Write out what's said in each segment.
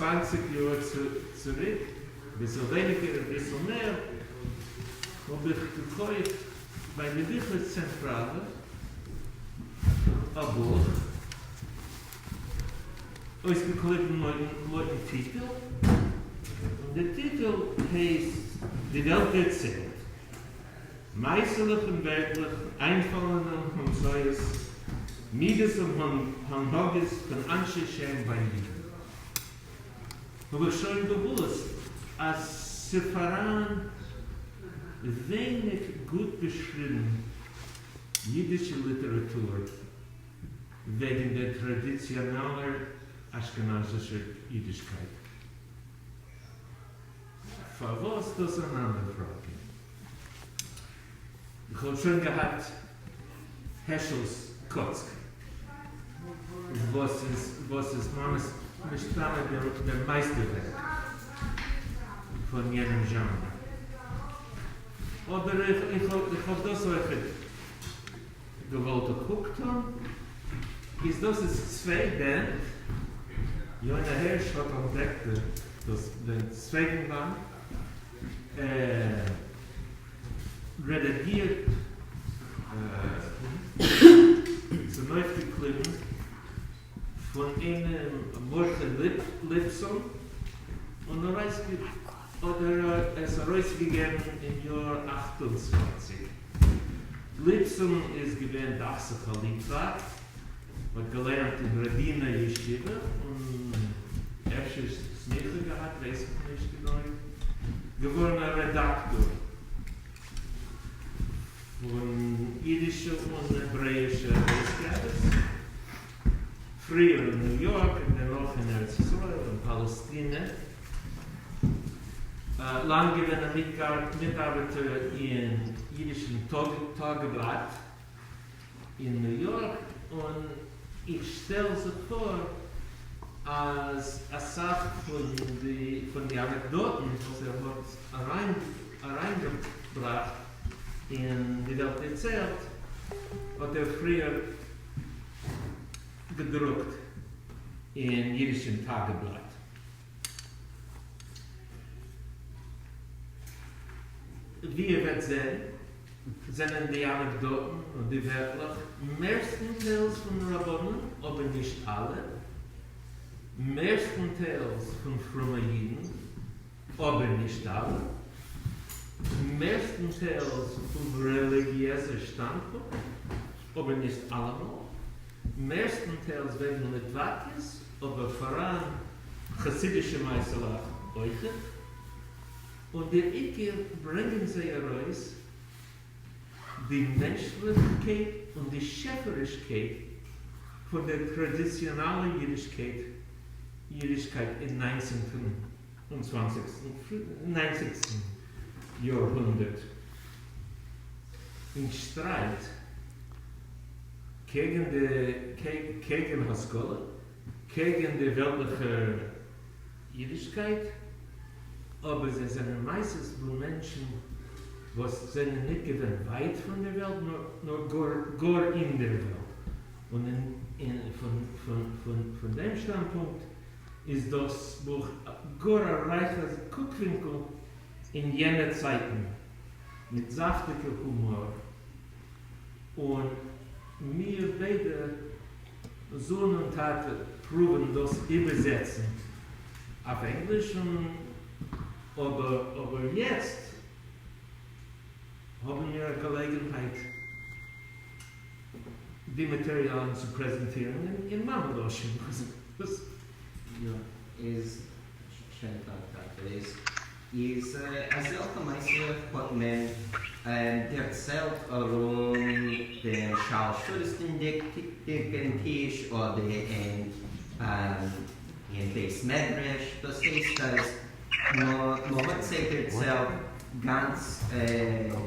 20 יאר צוריק, אביסל ווייניגער אביסל מער, האב איך געקויפט ביי די ביכער צענטראלע א בוך, אויסגעקליבן לויטן טיטל, און די טיטל הייסט די וועלט דערציילט, מעשה'לעך און ווערטלעך, איינפאלן און המצאות, מידות און הנהגות פון אנשי שם ביים אידן. האב איך שוין געוואוסט אז ס'פאראן ווייניג גוט געשריבן אידישע ליטעראטור וועגן דער טראדיציאנאלער אשכנזישער אידישקייט. פארוואס דאס אן אנדער פראגע. איך האב שוין געהאט העשל'ס קאצק וואס איז וואס איז ממש מסתמא דער מייסטערווערק פון יענעם זשאנר. אבער איך האב דאס אויכעט געוואלט א קוק טון. איז דאס איז צוויי בענד, יונה הערש האט אנטדעקט דאס דעם צווייטן באנד, רעדאגירט צונויפגעקליבן פון איינעם מרדכי ליפסאן, און האט ער עס ארויסגעגעבן אין יאר 28. ליפסאן איז געווען דאכט זיך א ליטוואק, האט געלערנט אין ראדינער ישיבה און אפשר סמיכה געהאט ווייס איך נישט גענוי, געווארן א רעדאקטאר פון אידישע און העברעאישע אויסגאבעס, פריער אין ניו יארק און דערנאך אין ארץ ישראל און פאלעסטינע, לאנג געווען א מיטארבעטער אין אידישן טאגבלאט אין ניו יארק, און איך שטעל זיך פאר אז אסאך פון די אנעקדאטן וואס ער האט אריינגעבראכט אין די וועלט דערציילט האט ער פריער געדרוקט אין אידישן טאגבלאט. ווי איר וועט זען זענען די אנעקדאטן און די ווערטלעך מערסטנטיילס פון רבנים אבער נישט אלע, מערסטנטיילס פון פרומע אידן אבער נישט אלע, מערסטנטיילס פון רעליגיעזע שטאנדפונקט אבער נישט אלעמאל, מערסטנטיילס וועגן ליטוואקעס אבער פאראן חסידישע מעשה'לעך אויכעט, און דער עיקר ברענגען זיי ארויס די מענטשליכקייט און די שעפערישקייט פון דער טראדיציאנאלער אידישקייט אידישקייט אין ניינצנטן און צוואנציגסטן ניינציגסטן יארהונדערט, אין שטרייט קעגן די קעגן השכלה, קעגן די וועלטליכע אידישקייט, אבער זיי זענען מעשות פון מענטשן וואס זענען ניט געווען ווייט פון דער וועלט, נאר גאר אין דער וועלט, און פון דעם שטאנדפונקט איז דאס בוך גאר א רייכע קוקווינקל אין יענע צייטן, מיט זאפטיגע הומאר, און מיר ביידע זון און טאטע פרואוון דאס איבערזעצן אויף ענגליש און אבער אבער יעצט האבן מיר א געלעגנהייט די מאטעריאלן צו פרעזענטירן אין מאמע לשון. יא, איז שוין טאטע איז איז אזעלכע מעשיות האט מען דערציילט ארום דעם שלש-סעודות'דיגן טיש אדער אין בית מדרש, דאס הייסט אז מ'האט זיי דערציילט גאנץ אויף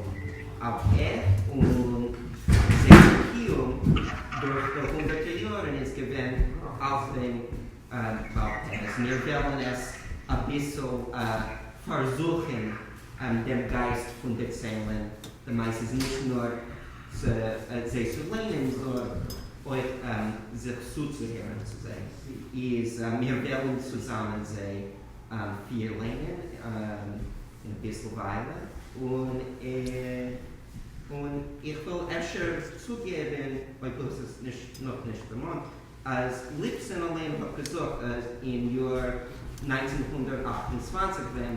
עכט און זייער קיום דורך די הונדערטער יארן איז געווען אויף דעם בעל פה. מיר וועלן עס אביסל פארזוכן דעם גייסט פון דערציילן די מעשות נישט נאר זיי צו ליינען נאר אויך זיך צוצוהערן צו זיי. איז מיר וועלן צוזאמען זיי פירלייענען אין אביסל וויילע, און און איך וויל אפשר צוגעבן, אויב דו האסט עס נישט נאכנישט דערמאנט, אז ליפסאן אליין האט געזאגט אז אין יאר 1928 ווען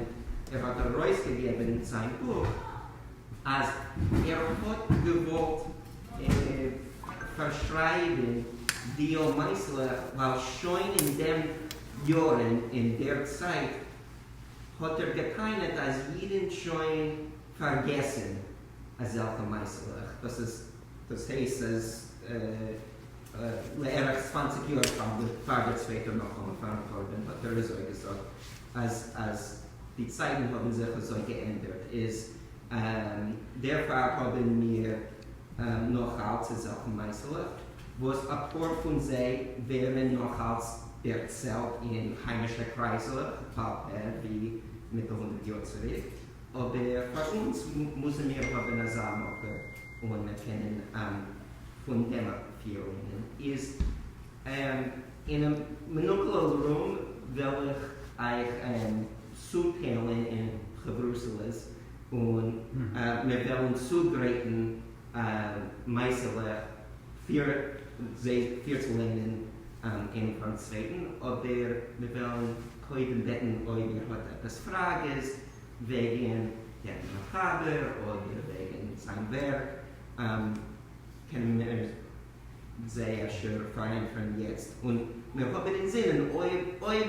ער האט ארויסגעגעבן זיין בוך אז ער האט געוואלט פארשרייבן די מעשה'לעך ווייל שוין אין דעם יארן אין דער צייט האט ער געטענה'ט אז אידן שוין פארגעסן אזעלכע מעשה'לעך, דאס איז דאס הייסט אז לערך 20 יאר פאר דער צווייטער מלחמה פארן חורבן האט ער אזוי געזאגט אז אז די צייטן האבן זיך אזוי געענדערט איז דערפאר האבן מיר נאך אלץ אזעלכע מעשה'לעך וואס אפאר פון זיי ווערן נאך אלץ דערציילט אין היימישע קרייזלעך בעל פה ווי מיט 100 יאר צוריק, אבער פאר אונז מוזן מיר האבן אזא מקור און מיר קענען פון דעם פירלייענען. איז אינעם מינוט'ל ארום וועל איך אייך צוטיילן אין חברותא'לעס און מיר וועלן צוגרייטן מעשה'לעך פיר זיי פירצולייענען איינעם פארן צווייטן, אבער מיר וועלן קודם בעטן אויב איר האט עפעס פראגעס וועגן דעם מחבר אדער וועגן זיין ווערק, קענען מיר זיי אפשר פארענטפערן יעצט, און מיר האבן אינזינען אויב אויב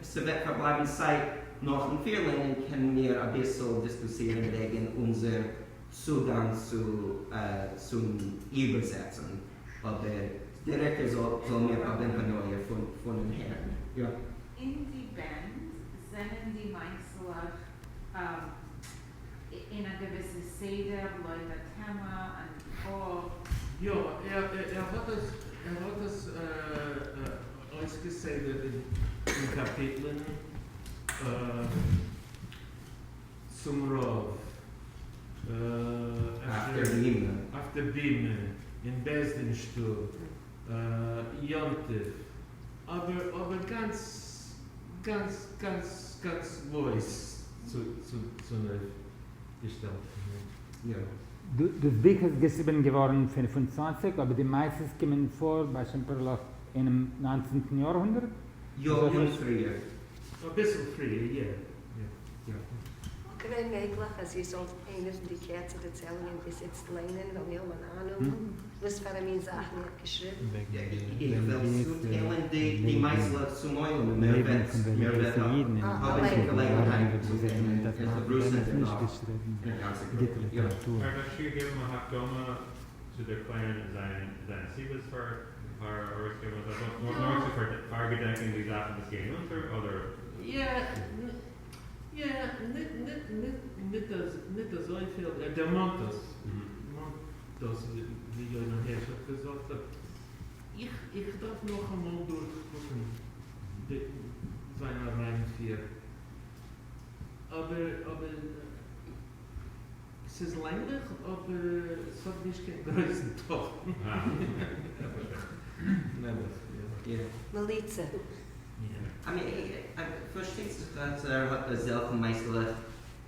ס'וועט פארבלייבן צייט נאכן פירלייענען קענען מיר אביסל דיסקוסירן וועגן אונזער צוגאנג צו צום איבערזעצן, אבער דירעקטער זאל מיר האבן הנאה פונעם הערן. יא. אין די בענד זענען די מעשה'לעך אין א געוויסע סדר לויט א טעמע אן ארט? יא, ער האט עס ער האט עס אויסגעסדר'ט אין קאפיטלען צום רוב. אויף דער בימה. אויף דער בימה, אין בית דין שטוב, יום טוב, אבער אבער גאנץ גאנץ גאנץ גאנץ לויז צונויפגעשטעלט. יא. דאס בוך איז געשריבן געווארן 25, אבער די מעשיות קומען פאר באשיינפערליך אינעם 19טן יארהונדערט? יא, און פריער. אביסל פריער, יא. יא. וואלט געווען מעגליך אז איר זאלט איינע פון די קערצער דערציילונגען ביז איצט ליינען, וועלן מיר האבן אן אהנונג וואס פאר א מין זאכן איר האט געשריבן. איך וועל צוטיילן די מעשה'לעך צום עולם און מיר וועט האבן די געלעגנהייט צו זען אין חברותא דערנאך אין א גאנצע גרופע. יא. ער האט אפשר געגעבן א הקדמה צו ערקלערן זיינע סיבות פאר ארויסגעבן אזא בוך, נאר צו פארגעדענקען די זאכן וואס גייען אונטער, אדער? יא, יא, ניט אזויפיל, ער דערמאנט דאס, דערמאנט דאס ווי יונה הערש האט געזאגט, איך דארף נאכאמאל דורכקוקן זיין אריינפיר, אבער אבער ס'איז לענגליך אבער ס'האט נישט קיין גרויסן תוכן. נעבעך, יא. מליצה. I mean, פארשטייט זיך אז ער האט אזעלכע מעשה'לעך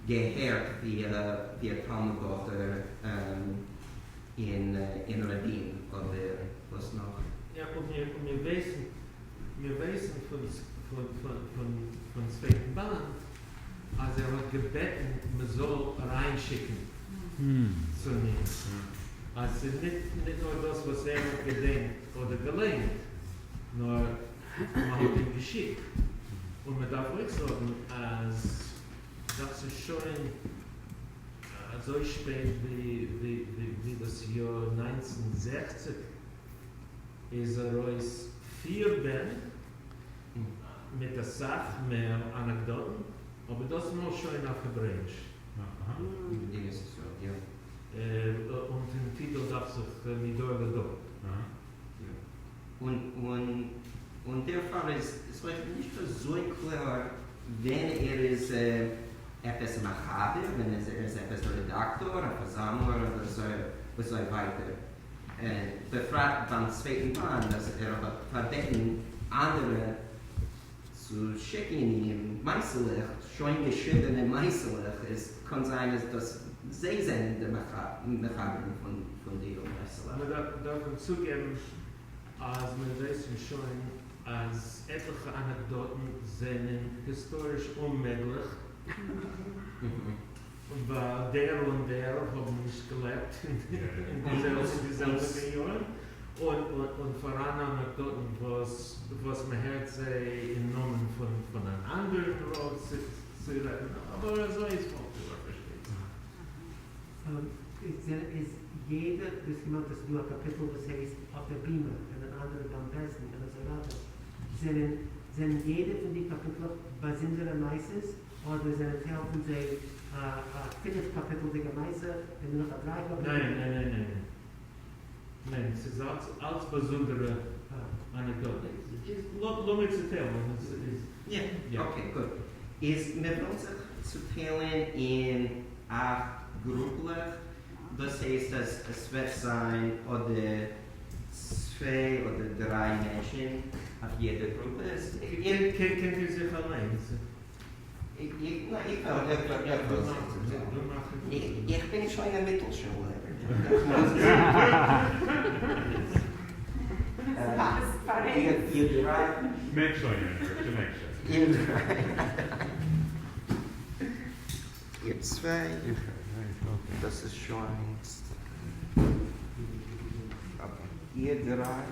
געהערט ווי א תלמיד בחור אין ראדין אדער וואס נאך. יא, און מיר ווייסן, מיר ווייסן פון צווייטן באנד אז ער האט געבעטן מ'זאל אריינשיקן צו אים, אז ס'איז ניט נאר דאס וואס ער האט געדענקט אדער געליינט, נאר מ'האט אים געשיקט. און מ'דארף אויך זאגן אז דאס איז שוין אזוי שפעט ווי דאס יאר 1960 איז ארויס פיר בענד מיט אסאך מער אנעקדאטן, אבער דאס מאל שוין אויף העברעאיש. אונטערן טיטל דאכט זיך מדור לדור. און דערפאר איז אויך נישט אזוי קלאר ווען ער איז עפעס מחבר, ווען ער איז עפעס א רעדאקטאר, א פארזאמלער אדער אזוי ווייטער. בפֿרט בײַם צווייטן באַנד, אַז ער האָט פֿאַרבעטן אַנדערע צו שיקן אים מעשׂהלעך, שוין געשריבענע מעשׂהלעך, עס קאָן זײַן, אַז דאָס זיי זענען די מחברים פֿון די מעשׂהלעך. מיר דאַרפֿן צוגעבן, אַז מיר ווייסן שוין, אַז עטלעכע אַנעקדאָטן זענען היסטאָריש אוממעגלעך, ווײַל דער און דער האָבן נישט געלעבט אין די זעלבע יאָרן, און פֿאַראַן אַנעקדאָטן, וואָס מע הערט זיי אין נאָמען פֿון אַן אַנדערן רבֿ צו רעדן, אָבער אַזוי איז פֿאָלקלאָר, פֿאַרשטייט זיך. איז יעדער, דאָס געמאַכט, עס איז דאָ אַ קאַפּיטל וואָס הייסט אויף דער בימה און אַן אַנדערע בײַם בית־דין און אַזוי ווײַטער. זענען יעדער פֿון די קאַפּיטלעך באַזונדערע מעשׂות אָדער זענען טייל פֿון זיי אַ פֿינף קאַפּיטלדיקע מעשׂה און דערנאָך אַ דרײַ קאַפּיטל? ניין, ניין, ניין, ניין, ניין. ס'איז אַלץ באַזונדערע אַנעקדאָטן. לאָמיר צעטיילן. יאָ, okay, גוט. איז מיר ווילן זיך צעטיילן אין אַכט גרופּלעך. דאָס הייסט, אַז עס וועט זײַן אָדער צוויי אָדער דרײַ מענטשן אויף יעדער גרופּע. קענט איר זיך אַליין? איך בין שוין אַ מיטלשוללערער. איר דרײַ. מעג שוין, מעג שוין. איר דרײַ. איר צוויי. דאָס איז שוין. Okay. איר דרײַ.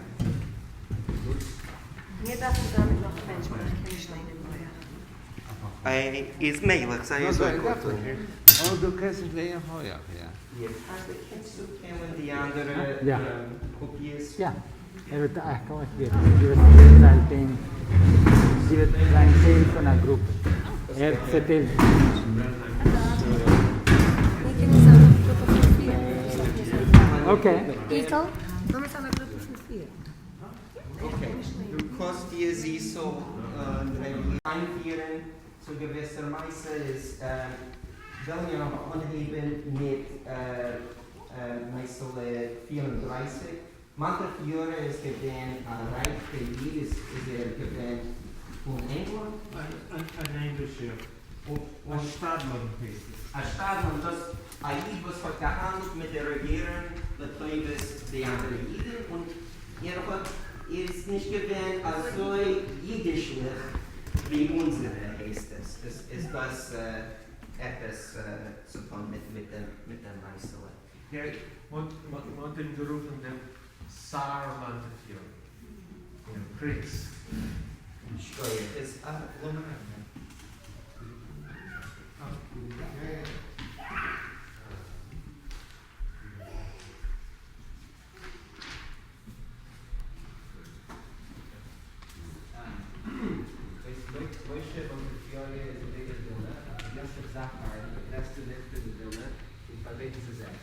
מיר דאַרפֿן זײַן מיט נאָך מענטשן, ווײַל איך קען נישט לייענען הויך. איז מעגלעך, זײַ אַזוי גוט. אָ, דו קענסט נישט לייענען הויך, יאָ. יאָ, קענסטו קענען די אַנדערע קאָפּיעס? יאָ, ער וועט אײַך גלײַך געבן. זי וועט זײַן טייל, זי וועט זײַן טייל פֿון אַ גרופּע. ער צעטיילט די מענטשן. מיר קענען זײַן אַ גרופּע פֿון פֿיר. Okay. איטל, לאָמיר זײַן אַ גרופּע פֿון פֿיר. Okay. דו קאָנסט דיר זיסל אײַנפֿירן צו געוויסער מעשׂה איז וועלן מיר נאָך אָנהייבן מיט מעשׂהלע 34. מאָנטעפֿיאָרע איז געווען אַ רײַכער ייִד, איז ער געווען פֿון ענגלאַנד? אַן ענגלישער. אַ שתּדלן הייסט עס. אַ שתּדלן, דאָס אַ ייִד וואָס האָט געהאַנדלט מיט דער רעגירונג לטובת די אַנדערע ייִדן און ער האָט איז נישט געווען אַזוי ייִדישלעך ווי אונדזערע, הייסט עס. איז דאָס עפּעס צו טאָן מיט דעם מעשׂהלע? מ'האָט אים גערופֿן דעם סאַר מאָנטעפֿיאָרע, דעם פּרינץ. שטויער איז אַ לאָמיר אָנהייבן. משה מאָנטעפֿיאָרע איז געווען אין ווילנע, האָט יוסף זאַכאַר, דער גרעסטער ריכטער אין ווילנע, אים פֿאַרבעטן צו זיך.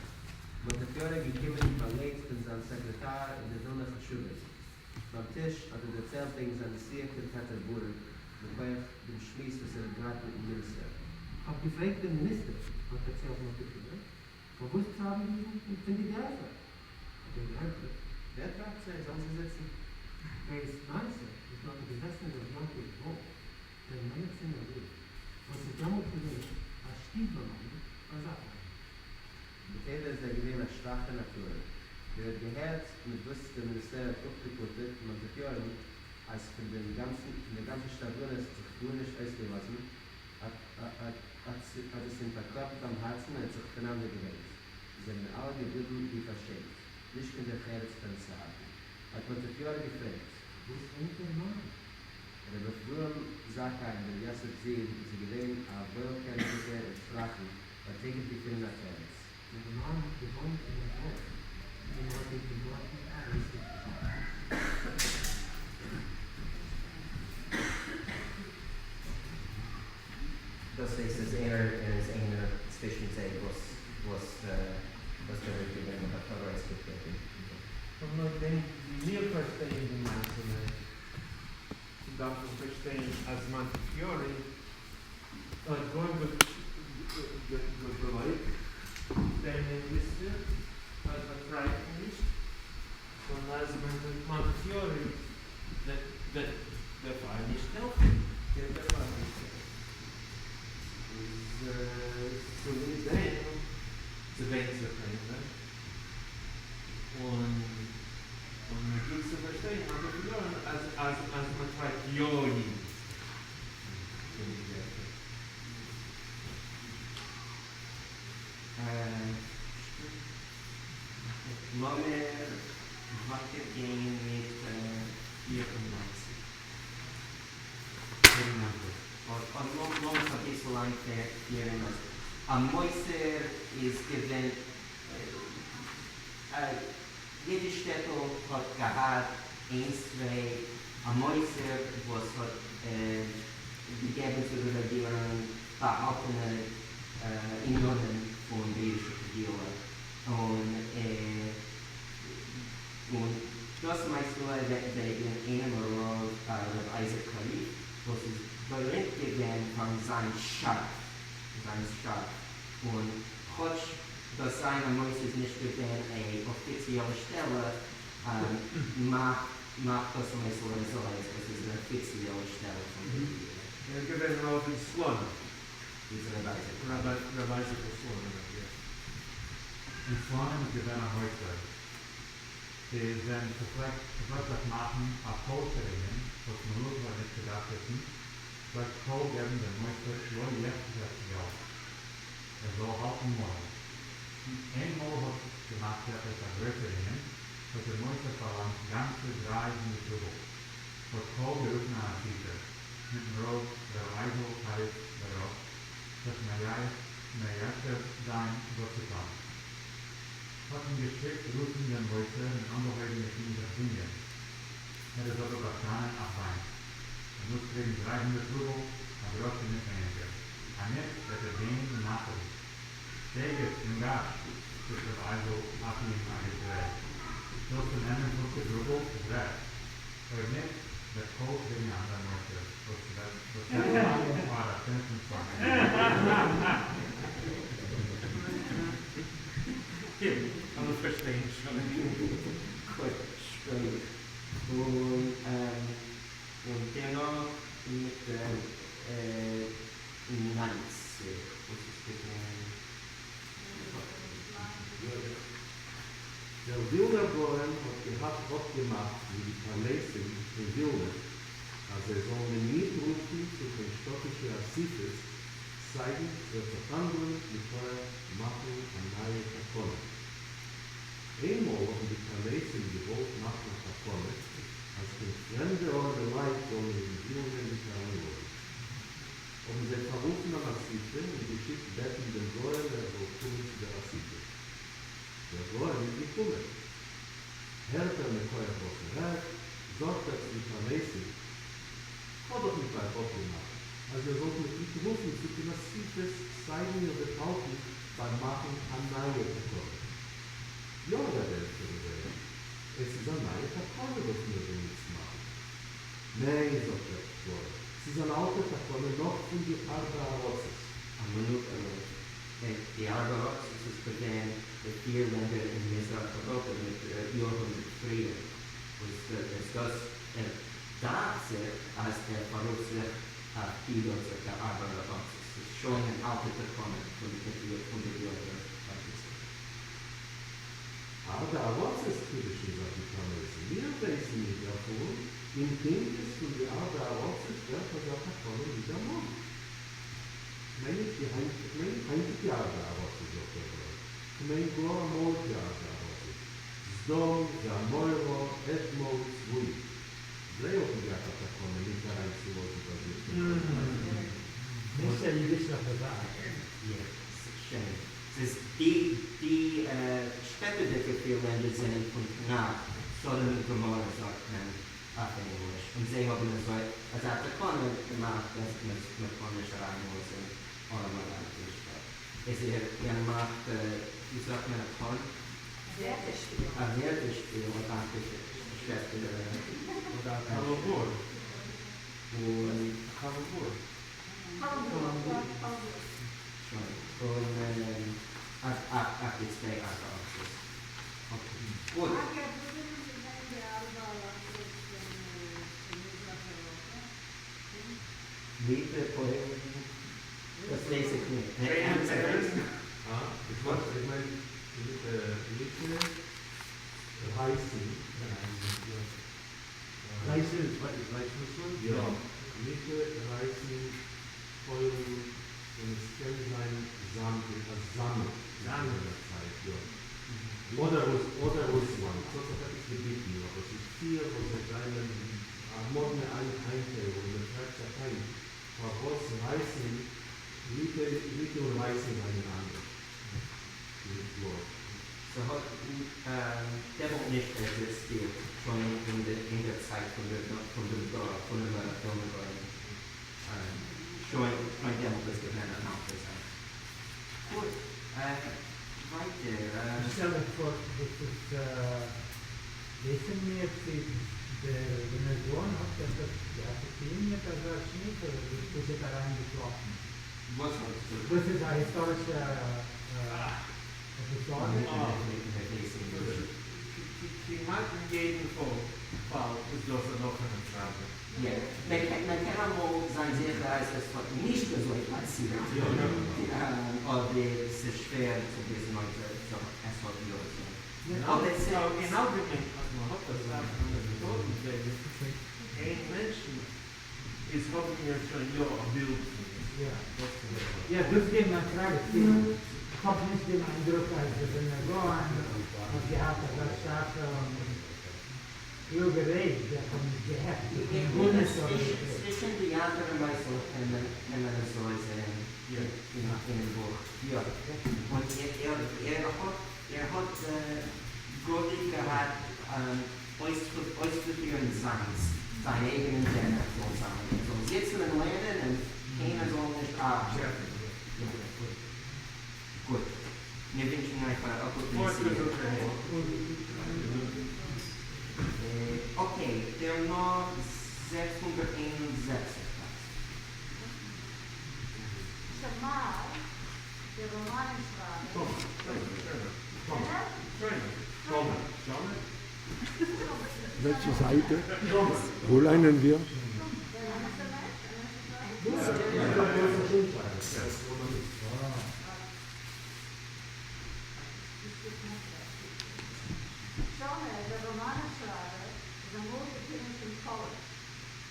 מאָנטעפֿיאָרע איז געקומען באַגלייט פֿון זײַן סעקרעטאַר און דער ווילנער חשובֿות. בײַם טיש האָט ער דערציילט וועגן זײַן נסיעה קיין פּעטערבורג מכּוח דעם שמועס וואָס ער האָט געהאַט מיטן מיניסטער. האָב געפֿרעגט דעם מיניסטער, האָט דערציילט מאָנטעפֿיאָרע, פֿאַר וואָס טרײַבן די ייִדן פֿון די דערפֿער? האָט ער געענטפֿערט. ווער טרײַבט זיי? זאָלן זיי זיצן. בעת מעשׂה איז נאָך געזעסן ר' יעקבֿ וואָלף, דער מענעצינער רבֿ, וואָס איז דעמאָלט געווען אַ שטיוול-מאַן בײַ זאַכאַרן. בטבֿע איז ער געווען אַ שוואַכע נאַטור. ווי ער האָט געהערט, מיט וואָס דער מיניסטער האָט אָפּגעפּטרט מאָנטעפֿיאָרען, אַז פֿון דעם גאַנצן, פֿון דער גאַנצער שתדלנות האָט זיך גאָרנישט אויסגעלאָזן, האָט עס אים פֿאַרקלאַפּט בײַם האַרצן און ער האָט זיך פֿונאַנדערגעוויינט. זיי זענען אַלע געבליבן ווי פֿאַרשעמט, נישט קיין דרך־ארץ פֿאַר אים צו האַלטן. האָט מאָנטעפֿיאָרע געפֿרעגט. וואָס מיינט דער מאַן? רבי אפֿרים זכאי בן יוספֿס זון איז ער געווען אַ וואוילקענענדיקער אין שפּראַכן, האָט תּיכּף געפֿונען אַ תּירוץ. דער מאַן האָט געוואוינט אין אַ דאָרף און מען האָט אים פֿון דאָרטן אַרויסגעטריבן. דאָס הייסט, אַז ער איז איינער צווישן זיי וואָס וואָס דער רעגירונג האָט אַרויסגעטריבן. און לויט דעם ווי מיר פֿאַרשטייען די מעשׂהלע, דאַרף מען פֿאַרשטיין, אַז מאָנטעפֿיאָרע האָט גאָר געגלייבט דעם מיניסטער, אַז מע טרײַבט נישט. און לייזער מאנטיפיורי וועט דערפאר נישט העלפן. קען דערפאר נישט העלפן. איז צוליב דעם צעוויינט זיך איינער און און מען גיט צו פארשטיין מאנטיפיורי'ן אז אז אז מען טרייבט יא אידן פון די געטא. לאמיר ווייטער גיין מיט 94. און לאמיך אביסל איינפירן אז א מוסר איז געווען, יעדע שטעטל האט געהאט איינס צוויי א מוסר וואס האט געגעבן צו די רעגירונג באהאלטענע ענינים פון די אידישע קהילה, און און דאס מעשה'לע רעדט וועגן איינעם א רב ר' אייזיק קאריף וואס איז בארימט געווען פארן זיין שארף, זיין שארף, און כאטש דאס זיין א מוסר איז נישט געווען א אפיציעלע שטעלע, מאכט מאכט דאס מעשה'לע אזוי אז עס איז אן אפיציעלע שטעלע פון די קהילה. ער איז געווען רב אין סלאנים. איז ר' אייזיק. ר' אייזיק סלאנים, יא. אין סלאנים איז געווען א מוסר. איז ווען ס'פלעגט ס'פלעגט זיך מאכן א פאלשער ענין וואס מלוכה האט נישט געדארפט וויסן, פלעגט קהל געבן דעם מוסר לא יחרץ געלט ער זאל האלטן מויל. איינמאל האט זיך געמאכט עפעס א גרויסער ענין, האט דער מוסר פארלאנגט גאנצע 300 רובל, האט קהל גערופן אן אסיפה מיטן רב ר' אייזל קאריף בראש זיך מיישב זיין וואס צו טון. האט מען געשיקט רופן דעם מוסר און אנגעהויבן מיט אים זיך דינגען. ער איז אבער באשטאנען אויף זיינס. ער מוז קריגן 300 רובל, א גראשן נישט ווייניגער. אניט וועט ער גיין און נאכלויפן. שייגעץ, יונגאטש! טוט ר' אייזל אויף אים א געשריי. ווילסטו נעמען 50 רובל, איז רעכט. אויב ניט, וועט קהל קריגן אן אנדער מוסר, וואס וועט פארלאנגען פאר א 25. אלע פארשטייען שוין. גוט, שכוח. און און דערנאך מיט דעם 90, וואס איז געווען? דער ווילנער גאון האט געהאט אפגעמאכט מיט די פרנסים אין ווילנע, אז זיי זאלן אים ניט רופן צו קיין שטאטישע אסיפות, סיידן ס'וועט זיך האנדלען מכוח מאכן א נייע תקנה. איינמאל האבן די פרנסים געוואלט מאכן א תקנה, אז קיין פרעמדע ארעמע לייט זאל מען אין ווילנע ניט אריינלאזן. האבן זיי פאררופן אן אסיפה און געשיקט בעטן דעם גאון ער זאל קומען צו דער אסיפה. דער גאון איז געקומען. הערט ער מכוח וואס מ'רעדט, זאגט ער צו די פרנסים, כ'האב דאך מיט אייך אפגעמאכט, אז איר זאלט מיך ניט רופן צו קיין אסיפות, סיידן איר וועט האלטן ביים מאכן א נייע תקנה. יא, רבי, ענטפערן זיי אים, עס איז א נייע תקנה וואס מיר ווילן איצט מאכן. ניין, זאגט דער גאון, ס'איז אן אלטע תקנה נאך פון די ארבע ארצות. א מינוט א מינוט. די ארבע ארצות איז געווען די פיר לענדער אין מזרח אייראפע מיט יארהונדערט פריער, וואס איז דאס ער דאכט זיך אז ער פאררופט זיך אויף די דאזיגע ארבע ארצות, ס'איז שוין אן אלטע תקנה פון די הונדערט יאר פאר. ארבע ארצות חידושן זיך די פרנסים, מיר ווייסן ניט דערפון, אין פנקס פון די ארבע ארצות ווערט אזא תקנה ניט דערמאנט. כ'מיין נישט די היינט, כ'מיין נישט היינטיגע ארבע ארצות זאגט דער גאון, כ'מיין גאר אמאליגע ארבע ארצות, סדום, ועמורה, אדמה וצבויים. זיי האבן געהאט א תקנה ניט אריינצולאזן ביי זיך קיין ארעמע לייט. דאס איז א אידישע חזק. יא, ס'איז שיין. ס'איז די די שפעטערדיגע פיר לענדער זענען פון תנך, סדום און גמורה זאגט מען אויף ענגליש, און זיי האבן אזוי אזא תקנה געמאכט אז מ'קען נישט אריינלאזן ארעמע לייט אין שטאט. איז ער געמאכט, ווי זאגט מען, א pun? ווערטערשפיל. א ווערטערשפיל אויף די שפעטערע. אדער א קאלאמבור. און א קאלאמבור. קאלאמבור. שוין. און אויף די צוויי ארבע ארצות. Okay. גוט. אגב, וואו זענען די ליטע, פּוילן, דאָס ווייס איך ניט. Ah, איך מיין, איך מיין, ליטע, רייסן. רייסן איז ווייסרוסלאַנד? יאָ. ליטע, רייסן, פּוילן, און עס קען זײַן זאַמד, אַ זאַמד. זאַמד. אין דער צײַט, יאָ. אָדער רוס, אָדער רוסלאַנד. עס האָט זיך עפּעס געביטן, אָבער עס איז פֿיר, וואָס זיי זײַנען אַ מאָדנע אײַנטיילונג. מען פֿרעגט זיך הײַנט, פֿאַר וואָס רייסן, ליטע, ליטע און רייסן זײַנען אַנדערש. נישט קלאָר. ס'האָט דעמאָלט נישט עקזיסטירט שוין אין דער צײַט פֿון דעם פֿון דעם ווילנער גאון. שוין, שוין דעמאָלט איז געווען אַן אַלטע זאַך. גוט, ווײַטער. שטעל איך פֿאָר, דאָס איז, וויסן מיר, צי דער ווילנער גאון האָט עפּעס געהאַט צו טאָן מיט אַזאַ שניט, אָדער איז פּשוט אַרײַנגעשלאָפֿן? וואָס האָט צו דאָס איז אַ היסטאָרישע עפּיזאָד. כּמעט אין יעדן פֿאַל איז דאָס אַן אָפֿענע פֿראַגע. יאָ, מען קען אַמאָל זײַן זיכער, אַז עס האָט נישט אַזוי פּאַסירט. אָדער עס איז שווער צו וויסן, אויב עס האָט יאָ אַזוי. אָבער עס איז אין אַלגעמיין, אַז מען האָט אַ סך אַנעקדאָטן וועגן איין מענטשן, איז האָבן מיר שוין יאָ אַ בילד פֿון אים. יאָ, דאָס איז מײַן פֿראַגע. איך האָב נישט דעם אײַנדרוק, אַז דער ווילנער גאון האָט געהאַט אַזאַ שאַרפֿע און קלוגע רייד, איך האָב נישט געהערט. איך מיין, צווישן די אַנדערע מעשׂיות קען מען, קען מען עס אַזוי זען אין דעם בוך. יאָ. און ער האָט גאָר געהאַט אויסצופֿירן זײַנס, זײַן אייגענעם דרך זאָל זײַן. ער זאָל זיצן און לערנען און קיינער זאָל נישט אַרבעטן. יאָ. גוט. מיר ווינטשן אײַך אַ גוטן נסיעה. Okay, דערנאָך 661. שמאי, דער ראָמאַנען־שרײַבער. שומר? וועלכע זײַט? וווּ לייענען מיר? שמאי, דער ראָמאַנען־שרײַבער, איז אַמאָל געקומען צום קאָלעדזש.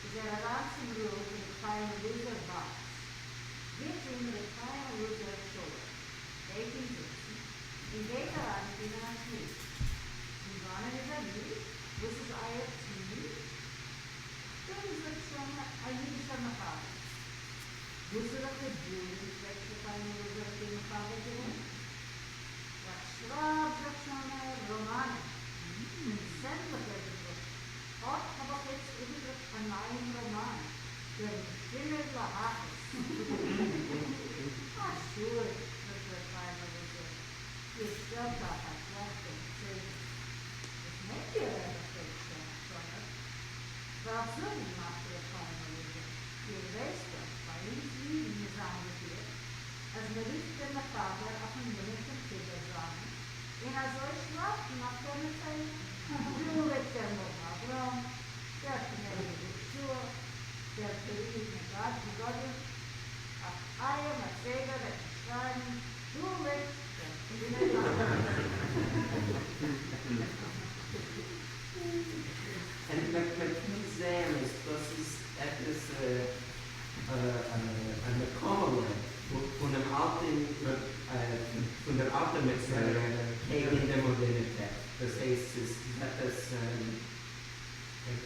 איז ער אַרײַן צום רבֿ ר' חיים אלעזר וואַקס. גיט אים ר' חיים אלעזר שלום, בעט אים זיצן און גייט אַרײַן מיט אים אין אַ שמועס. פֿון וואַנען איז אַ ייִד? וואָס איז אײַער טעמע? כ'בין, זאָגט שמאי, אַ ייִדישער מחבר. וואָסערע חיבורים, פֿרעגט ר' חיים אלעזר, האָט איר מחבר געווען? איך שרײַב, זאָגט שמאי, ראָמאַנען און צענדליקער געדרוקט. אָט האָב איך איצט אָפּגעדרוקט אַ נײַעם ראָמאַן, דער משומר להכעיס. אַ שאָד, זאָגט ר' חיים אלעזר, איר שטעלט אײַך אַ שלעכטע מצבֿה. וואָס מיינט איר, רבי? פֿרעגט שמאי. כ'וועל אײַך זאָגן, מאַכט ר' חיים אלעזר, איר ווייסט דאָך, בײַ אונדז ייִדן איז אײַנגעפֿירט, אַז מע רופֿט דעם מחבר אויפֿן נאָמען פֿון חיבור זײַנעם, און אַזוי שרײַבט מען אויף דער מצבֿה. דאָ ליגט דער מגן אברהם, דער פני יהושע, דער פרי מגדים. אויף אײַער מצבֿה וועט מען שרײַבן, דאָ ליגט דער פרי מגדים. און מען קען זען, אַז דאָס איז עפּעס אַ נקמהלע פֿון דעם אַלטן, פֿון דער אַלטער מסורה קעגן דער מאָדערניטעט. דאָס הייסט, עס איז עפּעס, איך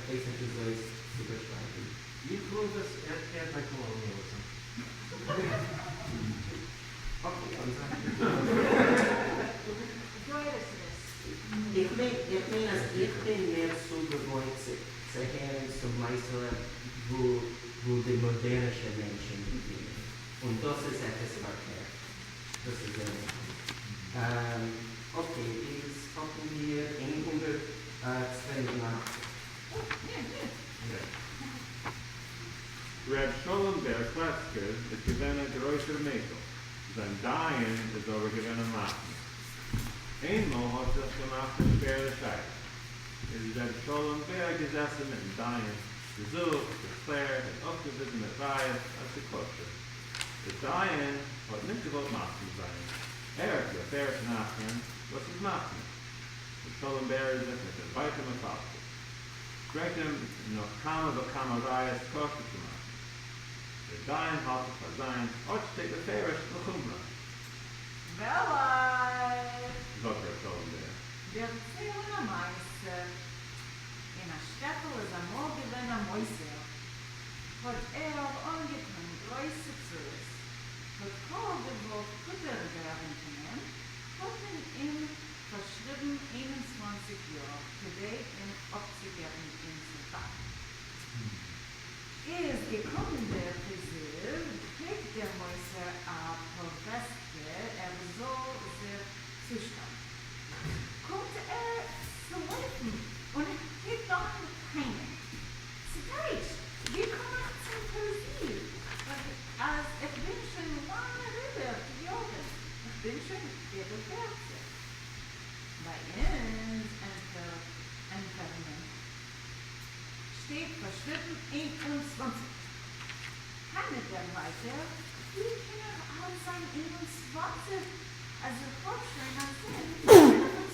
ווייס נישט, ווי אַזוי עס צו באַשרײַבן. איך רוף עס anti-colonialism. Okay, אַלזאָ. איך מיין, אַז איך בין מער צוגעוואוינט צו הערן צום מעשׂהלע, וווּ די מאָדערנישע מענטשן געווינען. און דאָס איז עפּעס פֿאַרקערט. דאָס איז okay, איז האָבן מיר 182. ר' שלום בער קלעצקער איז געווען אַ גרויסער מיקל, זײַן דיין איז אָבער געווען אַ מחמיר. איינמאָל האָט זיך געמאַכט אַ שווערע שאלה. איז ר' שלום בער געזעסן מיטן דיין, געזוכט, געקלערט און אויפגעוויזן מיט ראיות אז ס'כשר. דער דיין האט נישט געוואלט מסכים זיין, ער האט געפערט אן אחרון וואס איז מחמיר. ר' שלום בער איז זיך מיט אים ווייטער מפלפל. ברענגט אים נאך כמה וכמה ראיות כשר צו מאכן. דער דיין האלט זיך פאר זיינס, אט שטייט בפירוש לחומרא. וועל איך. זאגט ר' שלום בער. דערציילן א מעשה. אין א שטעטל איז אמאל געווען א מוסר. האט ער אנגעטון גרויסע צרות. האט קהל געוואלט פטור ווערן פון אים, האט מען אים פארשריבן 21 יאר כדי אים אפצוגעבן אין סאלדאט. איז געקומען דער פריזיוו, קריגט דער מוסר א פאוועסטקע ער זאל זיך צושטעלן. קומט ער צו לויפן און הייבט אן קיינעם. ס'טייטש, ווי קום איך צום פריזיוו, אז איך בין שוין לאנג אריבער די יארן, איך בין שוין איבער 40. ביי אונז, ענטפערט מען, שטייט פארשריבן 21. טענה'ט ער ווייטער, ווי קען איך אלט זיין 21, אז איך האב שוין א זון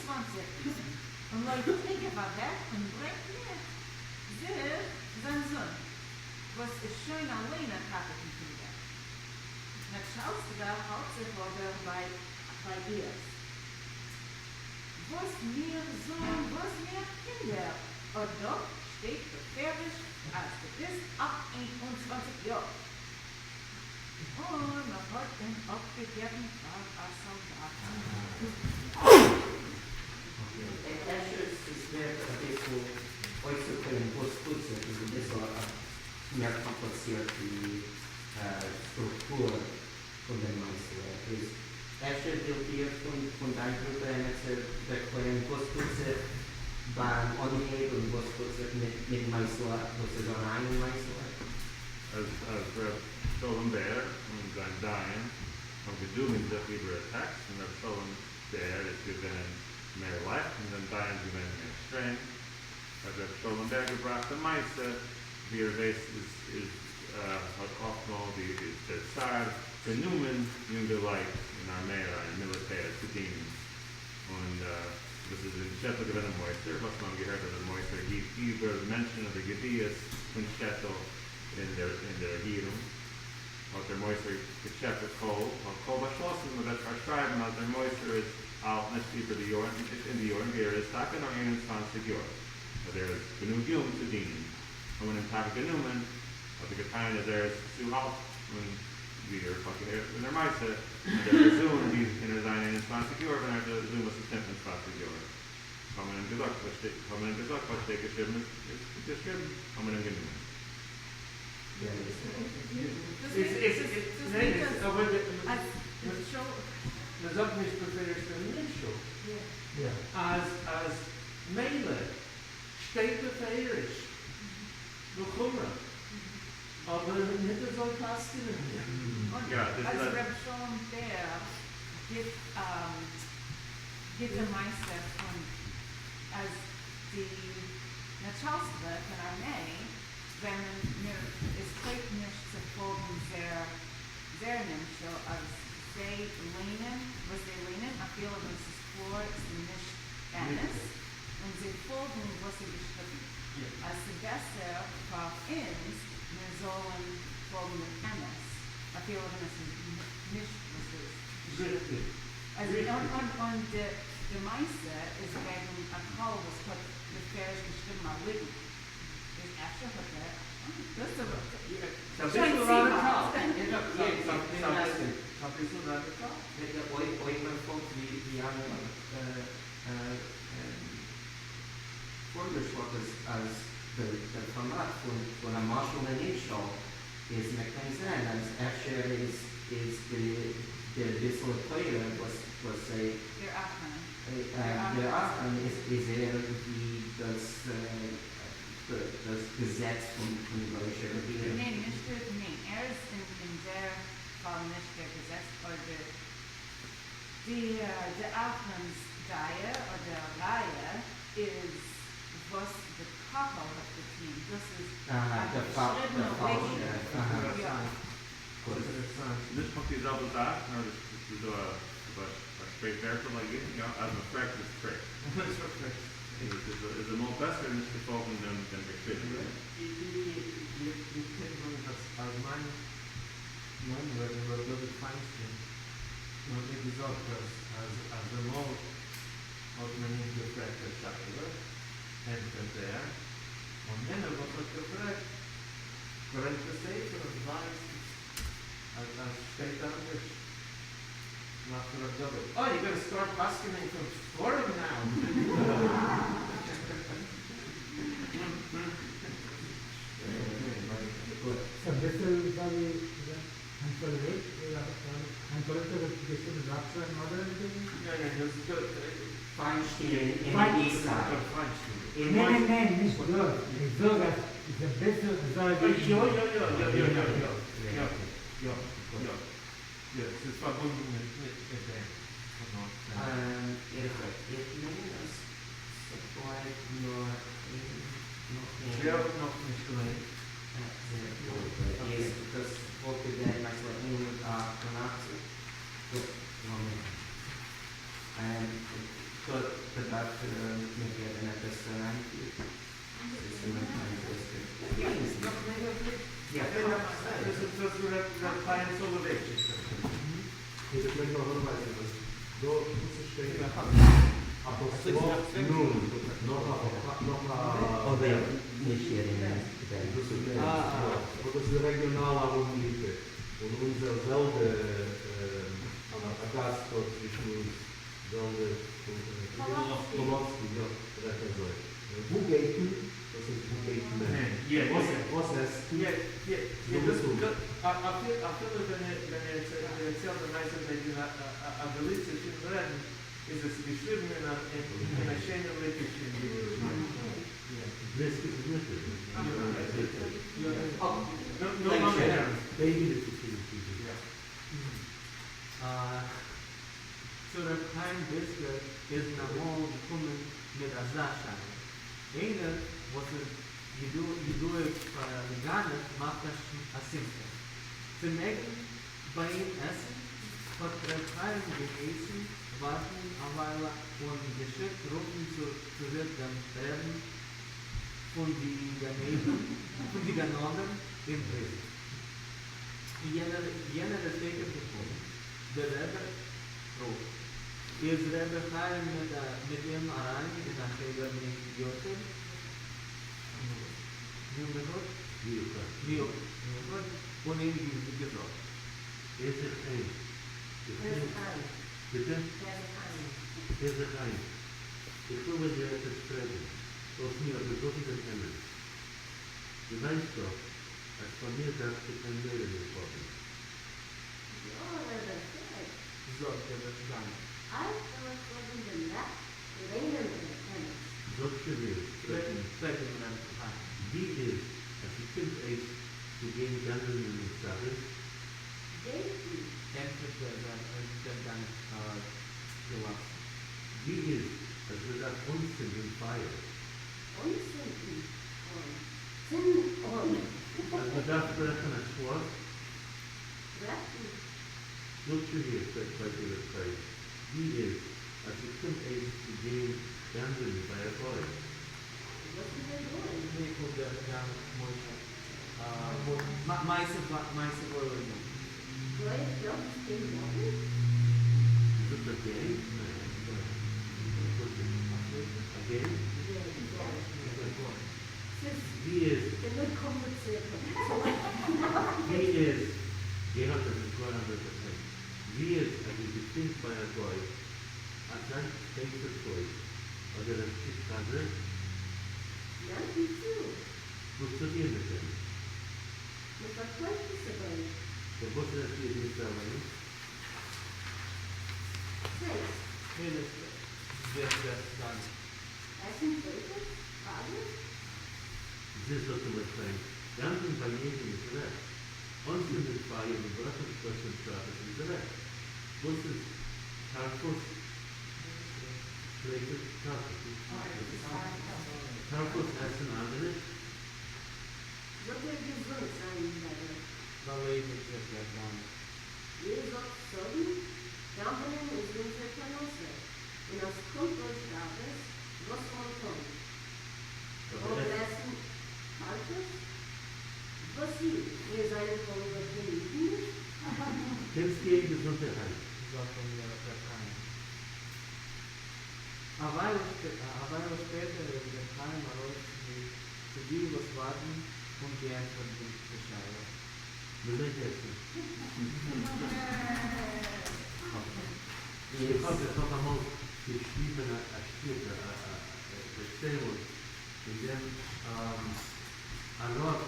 25? און לויפט תיכף אוועק און ברענגט מיט זיך זיין זון, וואס איז שוין אליין א טאטע פון קינדער. נאטשאלסטווע האלט זיך אבער ביי אירס. וואס מיר זון, וואס מיר קינדער, אט דא שטייט בפירוש, אז דו ביסט אלט 21 יאר. און מען האט אים אפגעגעבן פאר א סאלדאט. אפשר איז עס ווערט א ביסל אויסצוקלערן וואס טוט זיך, איז א ביסל מער קאמפליצירט די סטרוקטור פון דעם מעשה. איז אפשר ווילט איר פון דיין גרופע עמעצער דערקלערן וואס טוט זיך ביים אנהייב און וואס טוט זיך מיט מעשה, וואס איז אריין אין מעשה? אז ר' שלום בער און זיין דיין האבן געדונגען זיך איבער א טעקסט און ר' שלום בער איז געווען מער לייכט און זיין דיין איז געווען מער שטרענג. האט ר' שלום בער געבראכט א מעשה, ווי איר ווייסט איז האט אפטמאל די איז דער צאר גענומען יונגע לייט אין ארמעי אריין, אין מיליטער צו דינען. און דאס איז אין שטעטל געווען א מוסר, וואס מען האט געהערט אז דער מוסר גיט איבער מענטשן אדער ידיעות פון שטעטל אין דער רעגירונג. האט דער מוסר געטשעפעט קהל, האט קהל באשלאסן, מען וועט פארשרייבן אז דער מוסר איז אלט נישט איבער די יארן, נישט אין די יארן, ווי ער איז טאקע נאר 21 יאר. אז ער איז גענוג יונג צו דינען. האט מען אים טאקע גענומען, האט ער געטענה'ט אז ער איז צו אלט, און ווי איר האט געהערט פון דער מעשה, אז ער האט א זון, ווי קען ער זיין 21 יאר, ווען ער האט א זון וואס איז 25 יאר? האט מען אים געזאגט, וואס שטייט, האט מען אים געזאגט, וואס שטייט געשריבן איז געשריבן, האט מען אים גענומען. דאס ניין, מיינט עס אבער אז מען זאגט נישט בפירוש דעם נמשל. אז מילא שטייט בפירוש לחומרא, אבער ניט אזוי פסק'ענען מיר. און יא, דאס אז איז ר' שלום בער גיט די מעשה פון אז די נאטשאלסטווע פון ארמעי, ווען מען איז פלעגט נישט צו פאלגן זייער נמשל, אז זיי ליינען וואס זיי ליינען, אפילו ווען עס איז קלאר, עס איז נישט אמת, און זיי פאלגן וואס זיי געשריבן. אז ס'איז בעסער פאר אונז, מיר זאלן פאלגן דעם אמת, אפילו ווען עס איז נישט וואס איז געשריבן. ריכטיג. אז ריכטיג. און די מעשה איז וועגן א קהל וואס האט בפירוש געשריבן א ליגן. איז אפשר האט ער, דאס איז ס'איז א שוין ביסל צו ראדיקאל. ווייט. ס'איז א ביסל ראדיקאל. אויב מען פאלגט ווי אנדערע פארגעשלאגן אז דער פארמאט פון א משל און נמשל איז מען קען זען אז אפשר איז דער ביסל תורה וואס זיי דער אחרון. דער אחרון איז ער ווי דאס געזעץ פון גוי'אישער רעגירונג. ניין, נישט דער, ניין, ער איז אין דער פאל נישט דער געזעץ אדער די אחרון'ס דעה אדער ראיה איז פונקט די זעלבע זאך, נאר דאס איז דא א שפריכווערטל ביי אידן, יא, אז מען פרעגט איז טרייף. איז אמאל בעסער נישט צו פאלגן דעם געשריבענעם. איך קען זאגן אז מיין רבי, ר' דוד פיינשטיין, האט מיר געזאגט אז אמאל האט מען אים געפרעגט א שאלה, ענטפערט ער, און יענער וואס האט געפרעגט ברענגט א ספר און ווייזט אז עס שטייט אנדערש. מאכט ר' דוד, Oh, you're gonna start paskening from ספרים now. So this is why Hankolewski האט געשריבן Rapture and Modernism? ניין, ניין, דאס איז Feinstein אין Fein- East Side. Feinstein. אין ניין, ניין, ניין, נישט דאס. איך זאג אז איז א ביסל אזוי ווי. יא, יא, יא, יא, יא, יא, יא, יא, יא, יא. יא, עס איז פארבונדן מיט דעם. איך מיין, אז ס'בלייבט נאר איין, נאך איין. ווער האט נאך נישט געליינט? זייער גוט. איז דאס וואלט געווען מעשה'לע 188. גוט, לאמיר. גוט, באדארף מיר געבן עפעס אריינפירן. ס'איז מיין גרעסטע. יא. דאס איז דאס איז ר' חיים סולובייטשיק. איך וויל נאר אנווייזן, אז דא מוז שטיין אפאסטראף נון, נאך א, נאך א אדער נישט hier אין דעם. דאס איז יא, אבער דאס איז רעגיאנאל ארום ליפע. און אונזער זעלבע א גאסט דא צווישן אונז, זעלבע פאלאצקי, יא, רעדט אזוי. וואו גייט מען? דאס איז וואו גייט מען? יא, וואס, וואס עסט? יא, דאס, אפילו ווען ער דערציילט א מעשה וועגן א גאליצישן רעדן, איז עס געשריבן אין א שיינעם ליטווישן יידיש. יא. בריסק איז נישט. יא. נו, לאמיר הערן. ביידע איז די יא. צו ר' חיים בריסקער איז מען אמאל געקומען מיט אזא שאלה. איינער וואס איז ידוע פאר א מגנב מאכט א שמחה. צו מעג מען ביי אים עסן? האט ר' חיים געהייסן ווארטן א וויילע און געשיקט רופן צו זיך דעם רבין פון די גנבים פון די גנבים אין בריסק. יענער יענער איז תיכף געקומען, דער רבי רופט. איז רבי חיים מיט אים אריין אין א חדר מיוחד, מיוחד, מיוחד, און אים געזאגט. הער זיך איין. הער זיך איין. ביטע? הער זיך איין. הער זיך איין. איך וויל מיט דיר עפעס פרעגן. זאלסט מיר אבער זאגן דעם אמת. דו ווייסט דאך, אז פאר מיר דארפסטו קיין מורא נישט האבן. יא, רבי, פרעג. זאגט דער גנב. אייך וועל איך זאגן דעם ריינעם אמת. זאג זשע מיר, פרעגט אים ר' חיים. ווי איז, אז ס'קומט אויס צו גיין גנב'ענען אום שבת? גייט זי. ענטפערט דער גנב געלאסן. ווי איז, אז מ'דארף אנצינדן פייער? אנצינדן אן. צינד אן. אז מ'דארף ברעכן א שלאס? ברעכן. זאג זשע מיר, פרעגט ווייטער ר' חיים, ווי איז, אז ס'קומט אויס צו גיין גנב'ענען ביי א גוי? וואס איז א גוי? ניקלט דער גנב משה. מעשה מעשה גוי. גוי געלט איז קיין גנב? זאגט ער גיי? ניין, א גיי? ס'איז ווי איז? גענוג קאמפליצירט. ווי איז? גיי האט ער גאר אנדערע פארטיי. ווי איז אז איר געפינט ביי א גוי א גאנץ ספר טוב אדער א שטיק חזיר? נעמט מען צו. וואס טוט איר מיט דעם? מען פארקויפט עס א גוי. פארוואס עסט איר נישט אליין? ס'הייסט. הייליגט זיך דער גנב. עסן טריפות? חזיר? זי זאגט אים ר' חיים, גנב'ען ביי יעדן איז רעכט. אנצינדן פייער און ברעכן שלעסער אום שבת איז רעכט. וואס איז טרפות? טריפות? טרפות. טרפות עסן אנדערע? זאל ער געזונט זיין, רבי. באליידיגט זיך דער גנב. איר זאָלט זאָגן? גנבֿענען איז אונדזער פּרנסה, און אַז ס'קומט אויף שבת, וואָס זאָל מען טאָן? אָבער עסן קאַרטעס? וואָס איז, מיר זײַנען חלילה קיין ייִדן נישט? קענסט גיין געזונטערהייט. זאָגט אים ר' חיים. אַ ווײַלע שפּעטער איז ר' חיים אַרויס צו די וואָס וואַרטן און געענטפֿערט די שאלה. מ'מעג עסן. איך האָב אַמאָל געשריבן אַ שטיק, אַ דערציילונג אין דעם אַ רבֿ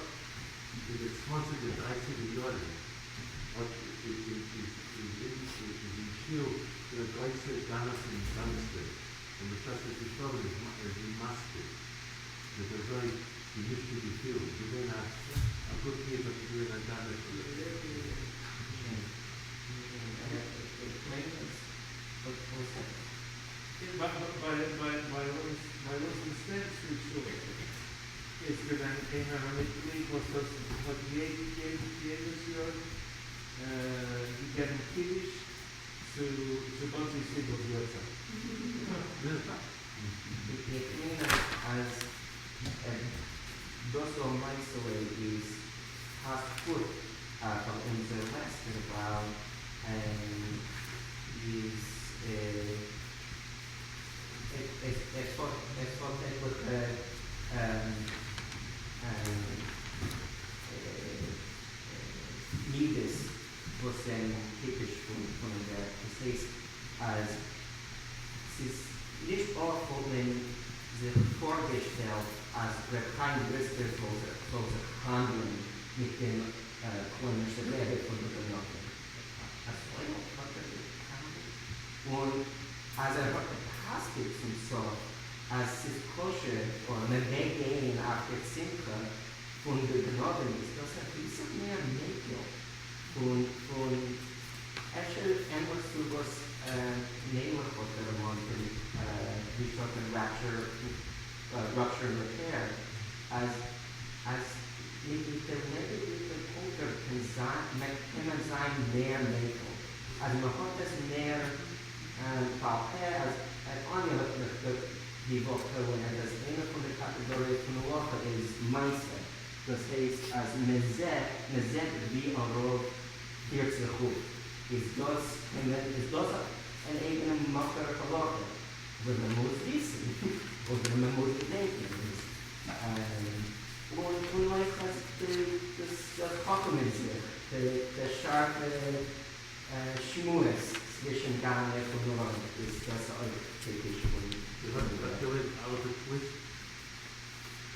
אין די 20ער, 30ער יאָרן האָט אין שול דער גרויסער גנבֿ און גאַנגסטער און בשעת ער איז געשטאָרבן איז ער אים מספּיד מיט אַזוי געמישטע געפֿילן. געווען אַ גוט ייִד, אָבער געווען אַ גנבֿ. איך מיין, וואָס בײַ אונדז אין State Street שול איז געווען איינער אַ מיטגליד, וואָס האָט יעדעס יאָר געגעבן קידוש צו Bugsy Siegel's יאָרצײַט. איך מיין, אַז דאָס מעשׂהלע איז פּאַסט גוט פֿאַר אונדזער לעצטער, ווײַל איז, עס האָט עטלעכע מידות, וואָס זענען טיפּיש פֿון דעם ווערק. דאָס הייסט, אַז ס'איז נישט אָפֿט וואָלט מען זיך פֿאָרגעשטעלט, אַז ר' חיים בריסקער זאָל זיך האַנדלען מיט דעם כּלומרשטן רבי פֿון די גנבֿים. אַזוי האָט ער זיך געהאַנדלט. און אַז ער האָט געפּסקנט צום סוף, אַז ס'איז כּשר און מע מעג גיין אויף דער שׂימחה פֿון די גנבֿים, איז דאָס אַ ביסל מער מיקל פֿון אפֿשר ענלעך צו וואָס מלך האָט דערמאָנט אין ווי זאָגט מען, rupture and repair, אַז מיט דער לעבעדיקער קולטור קען זײַן, קען מען זײַן מער מיקל, אַז מע האָט עס מער בעל־פּה, אַז אַניא האָט מיך די וואָך געלערנט, אַז איינע פֿון די קאַטעגאָריעס פֿון הלכה איז מעשׂה. דאָס הייסט, אַז מע זעט ווי אַ רבֿ פֿירט זיך אויף. איז דאָס אַן אייגענער מקור הלכה, וואָס מען מוז וויסן, אָדער מען מוז געדענקען. און אויך, אַז דאָס חכם אין זיך, דער שאַרפֿע שמועס צווישן גנבֿ און מלמד, איז דאָס אויך טיפּיש פֿון האָט געלערנט Oliver Twist,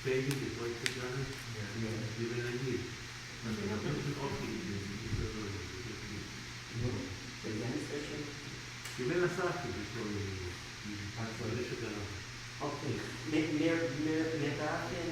Fagin, דער גרויסער גנבֿ, געווען אַ ייִד. האָט ער אַ ביסל אָפּגעגעבן, נישט אַזוי, דער יענער געווען אַ סך געשטאָרבענע ייִדן. אַזוי. ספֿרדישע גנבֿים. Okay, מיר דאַרפֿן